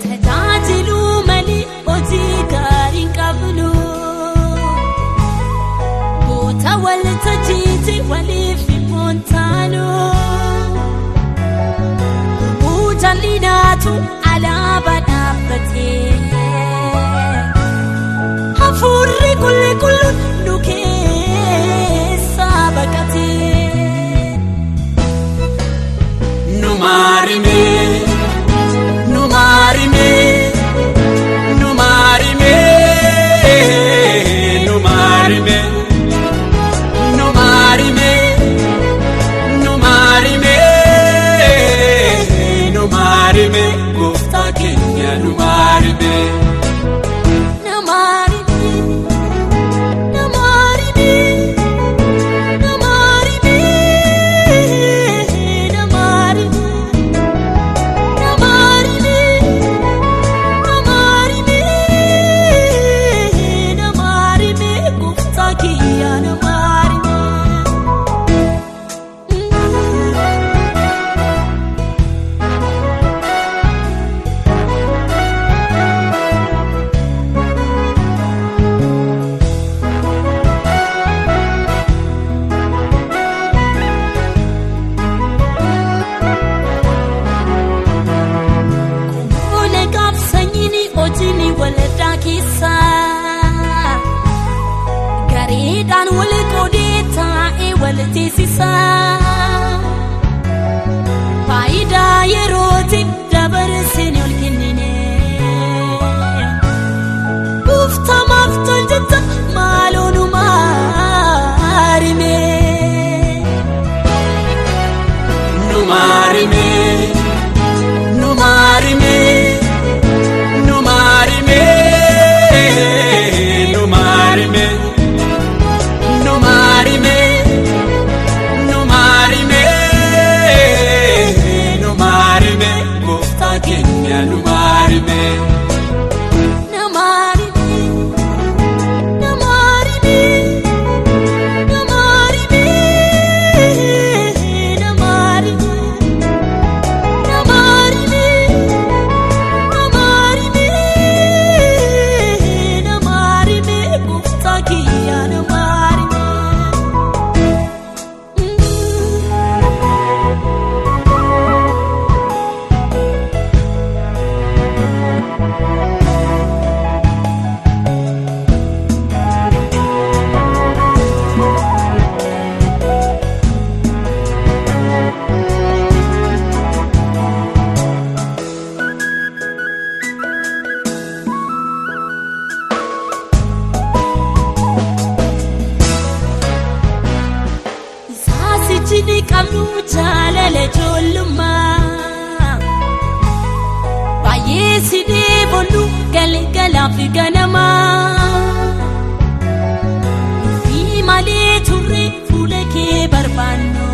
Tajaajiluu malee hojii gaarii hin qabnu. Goota waltajjiitti waliif hin taanu. Jal'inaatu alaabaa dhaabbatee. Hafuurri qulqulluun nu keessaa baqatee. Nu maarime, nu maarime, nu maarime, nu maarime, nu maarime, nu maarime, nu maarime, gooftaa keenya nu maarime. Na maarime, na maarime, na maarime, na maarime, na maarime, na maarime, na maarime, gooftaa kiyya na maarime. Fuula gaafsanyiin hojiin waldaa keessa gareedhaan wal qoodee taa'ee wal teessisa. Faayidaa yerootiif dabarsine ol kennine. Gooftamaaf tolchetta maaloo nu maarime. Nu maarime, nu maarime, nu maarime, nu maarime, nu maarime, nu maarime, nu maarime, gooftaa keenya nu maarime. Na maarime, na maarime, na maarime, na maarime, na maarime, na maarime, na maarime, gooftaa kiyya na maarime. Saasichi ni qabnu jaalala ijoollummaa. Baay'ee si deebollu galgalaa fi ganamaa. Fi malee turre fuula kee barbaannu.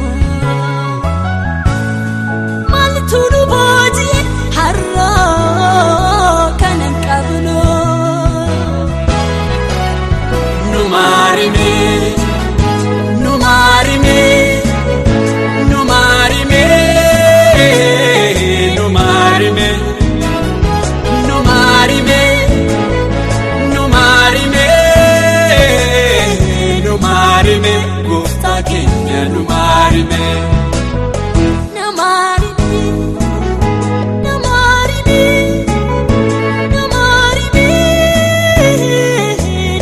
Maaltu nu booji'e har'oo kana hin qabnu. Nu maarime, nu maarime, nu maarime, nu maarime, nu maarime, nu maarime, nu maarime, gooftaa keenya nu maarime. Na maarime, na maarime, na maarime,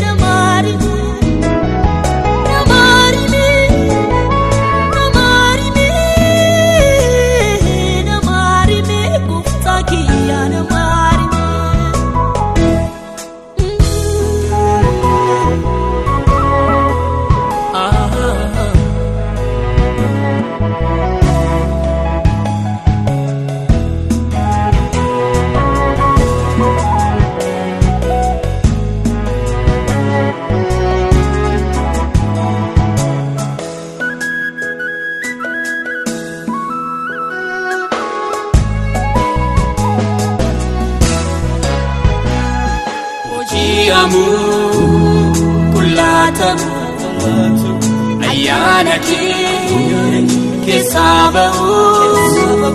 na maarime, na maarime, na maarime, na maarime, gooftaa kiyya na maarime. Dhiqamuu qullaa ta'uu ayyaana kee keessaa ba'uu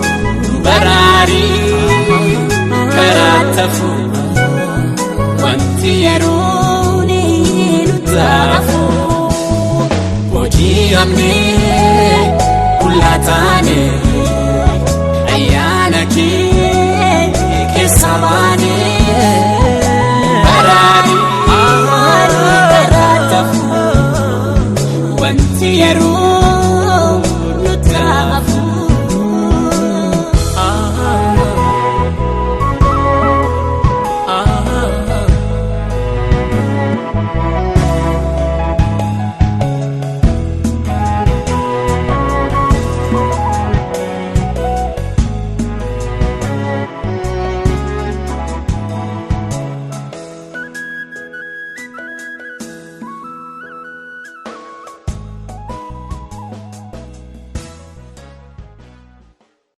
baraarii karaa tafuu wanti yeroo Nutti taafu booji'amnee.